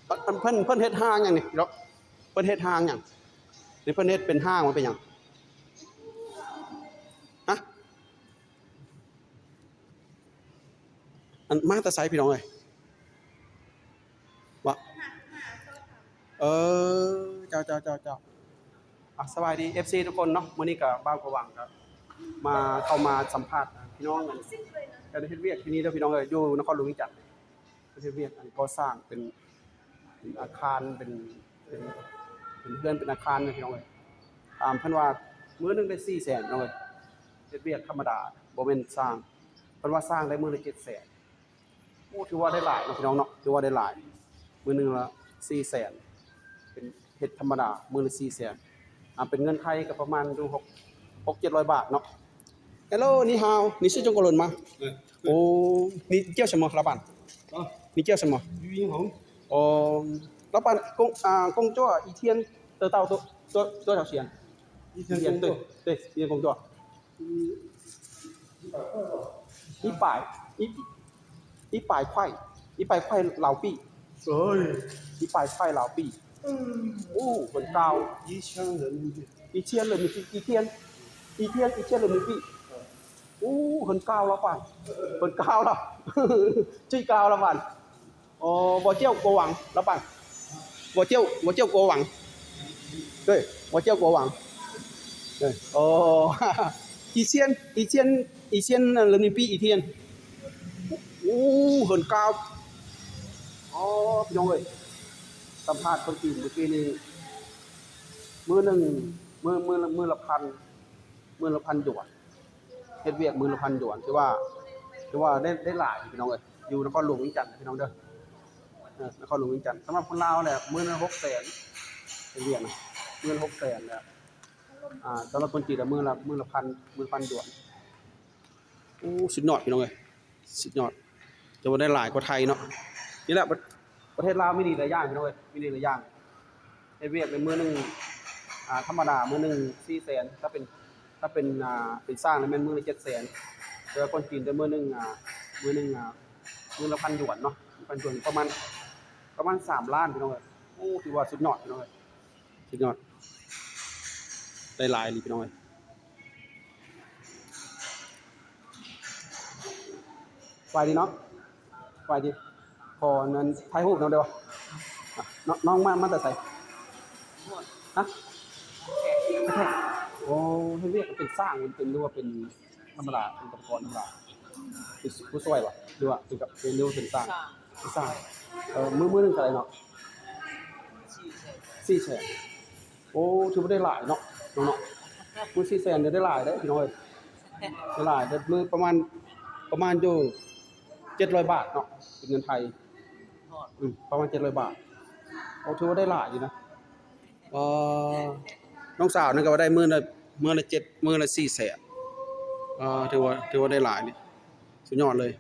ເພິ່ນ ເພິ່ນ ເພິ່ນເຮັດຮ່າງຫຍັງນີ້ເນາະ? ເພິ່ນເຮັດຮ່າງຫຍັງ? ນີ້ເພິ່ນເຮັດເປັນຮ່າງ ມັນເປັນຫຍັງ? ຮະ? ອັນມາແຕ່ໃສພີ່ນ້ອງເອີຍ? ວະ ເອີ ເຈົ້າ ເຈົ້າ ເຈົ້າ ເຈົ້າ. ອ່ະ ສະບາຍດີ ເອັຟຊີ ທຸກຄົນເນາະ, ມື້ນີ້ກະບ່າວກະຫວັງກະມາ ເຂົ້າມາສຳພາດພີ່ນ້ອງ ອັນ ການເຮັດວຽກທີ່ນີ້ເດີພີ່ນ້ອງເອີຍ, ຢູ່ນະຄອນຫຼວງວຽງຈັນ ເຮັດວຽກ ອັນ ກໍ່ສ້າງເປັນ ເປັນອາຄານ ເປັນ ເປັນ ເປັນເຮືອນ ເປັນອາຄານເນາະພີ່ນ້ອງເອີຍ. ຕາມເພິ່ນວ່າມື້ໜຶ່ງໄດ້ສີ່ແສນພີ່ນ້ອງເອີຍ, ເຮັດວຽກທຳມະດາ ບໍ່ແມ່ນສ້າງ, ເພິ່ນວ່າສ້າງໄດ້ມື້ລະເຈັດແສນ. ໂອ້ ຖືວ່າໄດ້ຫຼາຍເນາະພີ່ນ້ອງເນາະ, ຖືວ່າໄດ້ຫຼາຍ, ມື້ໜຶ່ງລະສີ່ແສນ ເປັນເຮັດທຳມະດາ ມື້ລະສີ່ແສນ ອ່າ ເປັນເງິນໄທກໍປະມານຢູ່ຫົກ ຫົກເຈັດຮ້ອຍບາດເນາະ. ເຮລໂລ ນີ້ຮາວ ນີ້ຊື່ຈົງກະຫຼົນມາ. ເອີ ໂອ້ ນີ້ກ່ຽວຊະມໍລາວປານ? ອໍ ນີ້ກ່ຽວຊະມໍ? ອໍ ລາວປານ ກົງ ອ່າ ກົງຈົວ ອີທຽນ ເຕີເຕົ້າ ຕົວ ຕົວ ຕົວເຖົ້າຊຽນ ອີທຽນ ເຕີ ເຕີ ອີທຽນກົງຈົວ. ອີປາຍ ອີ ອີປາຍໄຂວ້ ອີປາຍໄຂວ້ລາວປີ້ ເອີຍ ອີປາຍໄຂວ້ລາວປີ້. ໂອ້ ເພິ່ນກ່າວ ອີທຽນເລີຍ ອີທຽນເລີຍ ອີທຽນ ອີທຽນ ອີທຽນເລີຍປີ້. ໂອ້ ເພິ່ນກ່າວລາວປານ ເພິ່ນກ່າວລາວ ຈີ່ກ່າວລາວປານ. ອໍ ບໍ່ເຈົ້າກໍຫວັງລາວປານ ບໍ່ເຈົ້າ ບໍ່ເຈົ້າກໍຫວັງ ເດ້ ບໍ່ເຈົ້າກໍຫວັງ ເດ້. ອໍ ອີທຽນ ອີທຽນ ອີທຽນ ເລີ່ມມີປີ້ ອີທຽນ. ໂອ້ ເພິ່ນກ່າວ ອໍ ພີ່ນ້ອງເອີຍ ສຳພາດຄົນຈີນມື້ກີ້ນີ້ ມື້ໜຶ່ງ ມື້ ມື້ ມື້ລະພັນ ມື້ລະພັນຢວນ. ເຮັດວຽກມື້ລະພັນຢວນ ຖືວ່າ ຖືວ່າໄດ້ ໄດ້ຫຼາຍພີ່ນ້ອງເອີຍ ຢູ່ນະຄອນຫຼວງວຽງຈັນພີ່ນ້ອງເດີ. ເອີ ນະຄອນຫຼວງວຽງຈັນ ສຳລັບຄົນລາວແຫຼະ ມື້ລະຫົກແສນ ເຮັດວຽກນະ ມື້ລະຫົກແສນແຫຼະ. ອ່າ ສຳລັບຄົນຈີນລະມື້ລະ ມື້ລະພັນ ມື້ລະພັນຢວນ. ໂອ້ ສຸດຍອດພີ່ນ້ອງເອີຍ ສຸດຍອດ ແຕ່ວ່າໄດ້ຫຼາຍກວ່າໄທເນາະ. ນີ້ແຫຼະ ປະ ປະເທດລາວມີດີຫຼາຍຢ່າງພີ່ນ້ອງເອີຍ ມີດີຫຼາຍຢ່າງ. ເຮັດວຽກໃນມື້ໜຶ່ງ ອ່າ ທຳມະດາມື້ໜຶ່ງສີ່ແສນ ຖ້າເປັນ ຖ້າເປັນ ອ່າ ເປັນຊ່າງນີ້ແມ່ນມື້ລະເຈັດແສນ ແຕ່ວ່າຄົນຈີນແຕ່ມື້ໜຶ່ງ ອ່າ ມື້ໜຶ່ງ ອ່າ ມື້ລະພັນຢວນເນາະ ພັນຢວນປະມານ ປະມານສາມລ້ານພີ່ນ້ອງເອີຍ. ໂອ້ ຖືວ່າສຸດຍອດພີ່ນ້ອງເອີຍ ສຸດຍອດ ໄດ້ຫຼາຍອີ່ຫຼີພີ່ນ້ອງເອີຍ. ສະບາຍດີເນາະ ສະບາຍດີ. ຂໍອັນນັ້ນຖ່າຍຮູບນຳໄດ້ບໍ່? ນ້ອງ ນ້ອງມາ ມາແຕ່ໃສ? ຮະ? ໂອ້ ເຮັດວຽກເປັນຊ່າງ ເປັນ ຫຼືວ່າເປັນທຳມະດາ ເປັນກຳມະກອນທຳມະດາ ເປັນຜູ້ຊ່ວຍບໍ່ ຫຼືວ່າເປັນ ເປັນ ຫຼືວ່າເປັນຊ່າງ? ຊ່າງ ເອີ ມື້ ມື້ໜຶ່ງເທົ່າໃດເນາະ? ສີ່ແສນ ສີ່ແສນ. ໂອ້ ຖືວ່າໄດ້ຫຼາຍເນາະ ເນາະ ມື້ສີ່ແສນນີ້ໄດ້ຫຼາຍເດ້ພີ່ນ້ອງເອີຍ ໄດ້ຫຼາຍເດ້. ມື້ປະມານ ປະມານຢູ່ເຈັດຮ້ອຍບາດເນາະ ເປັນເງິນໄທ ອືມ ປະມານເຈັດຮ້ອຍບາດ. ໂອ້ ຖືວ່າໄດ້ຫຼາຍຢູ່ນະ. ເອີ ນ້ອງສາວນີ້ກໍວ່າໄດ້ມື້ລະ ມື້ລະເຈັດ ມື້ລະສີ່ແສນ. ເອີ ຖືວ່າ ຖືວ່າໄດ້ຫຼາຍນີ້ ສຸດຍອດເລີຍ.